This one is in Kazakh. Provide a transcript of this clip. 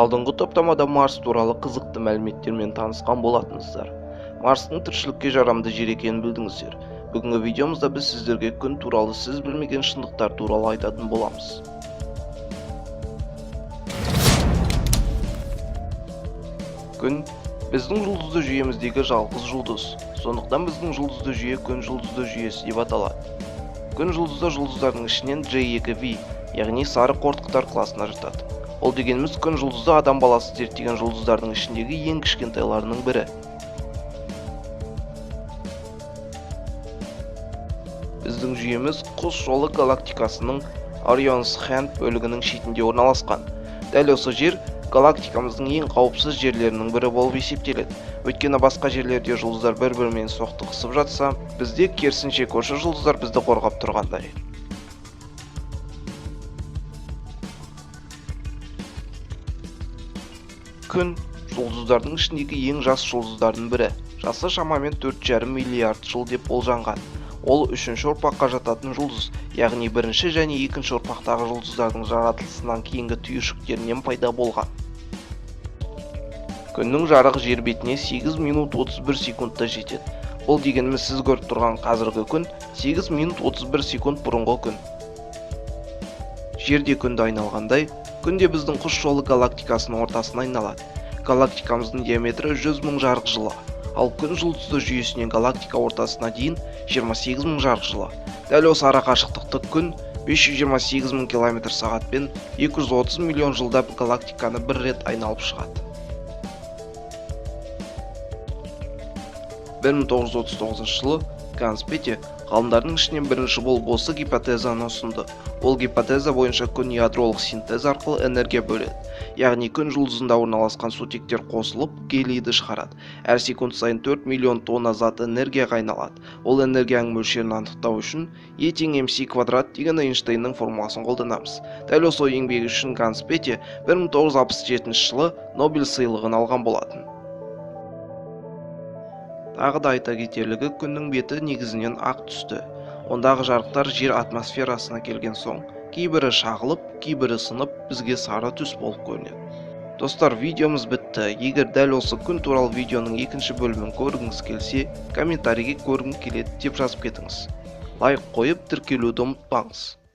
Алдыңғы топтамада Марс туралы қызықты мәліметтермен танысқан болатынсыздар. Марстың тіршілікке жарамды жер екенін білдіңіздер. Бүгінгі видеомызда біз сіздерге күн туралы сіз білмеген шындықтар туралы айтатын боламыз. Күн біздің жұлдызды жүйеміздегі жалғыз жұлдыз. Сондықтан біздің жұлдызды жүйе күн жұлдызды жүйесі деп аталады. Күн жұлдызды жұлдыздардың ішінен J2V, яғни сары қорытқытар класына жатады. Ол дегеніміз күн жұлдызы адам баласы зерттеген жұлдыздардың ішіндегі ең кішкентайларының бірі. Біздің жүйеміз Құс жолы галактикасының Orion's Hand бөлігінің шетінде орналасқан. Дәл осы жер галактикамыздың ең қауіпсіз жерлерінің бірі болып есептеледі. Өйткені басқа жерлерде жұлдыздар бір-бірімен соқтығысып жатса, бізде керісінше көрші жұлдыздар бізді қорғап тұрғандай. Күн жұлдыздардың ішіндегі ең жас жұлдыздардың бірі. Жасы шамамен 4,5 миллиард жыл деп болжанған. Ол үшінші ұрпаққа жататын жұлдыз, яғни бірінші және екінші ұрпақтағы жұлдыздардың жаратылысынан кейінгі түйіршіктерінен пайда болған. Күннің жарығы жер бетіне 8 минут 31 секундта жетеді. Бұл дегеніміз сіз көріп тұрған қазіргі күн 8 минут 31 секунд бұрынғы күн. Жерде күнді айналғандай, күн де біздің Құс жолы галактикасының ортасына айналады. Галактикамыздың диаметрі 100 мың жарық жылы, ал күн жұлдызды жүйесінен галактика ортасына дейін 28 мың жарық жылы. Дәл осы ара қашықтықты күн 528 мың километр сағатпен 230 миллион жылда галактиканы бір рет айналып шығады. 1939 жылы Ганс Бете ғалымдардың ішінен бірінші болып осы гипотезаны ұсынды. Ол гипотеза бойынша күн ядролық синтез арқылы энергия бөледі. Яғни күн жұлдызында орналасқан сутектер қосылып гелийді шығарады. Әр секунд сайын 4 миллион тонна зат энергияға айналады. Ол энергияның мөлшерін анықтау үшін E тең mc квадрат деген Эйнштейннің формуласын қолданамыз. Дәл осы еңбегі үшін Ганс Бете 1967 жылы Нобель сыйлығын алған болатын. Тағы да айта кетерлігі, күннің беті негізінен ақ түсті. Ондағы жарықтар жер атмосферасына келген соң, кейбірі шағылып, кейбірі сынып, бізге сары түс болып көрінеді. Достар, видеомыз бітті. Егер дәл осы күн туралы видеоның екінші бөлімін көргіңіз келсе, комментарийге көргім келеді деп жазып кетіңіз. Лайк қойып, тіркелуді ұмытпаңыз.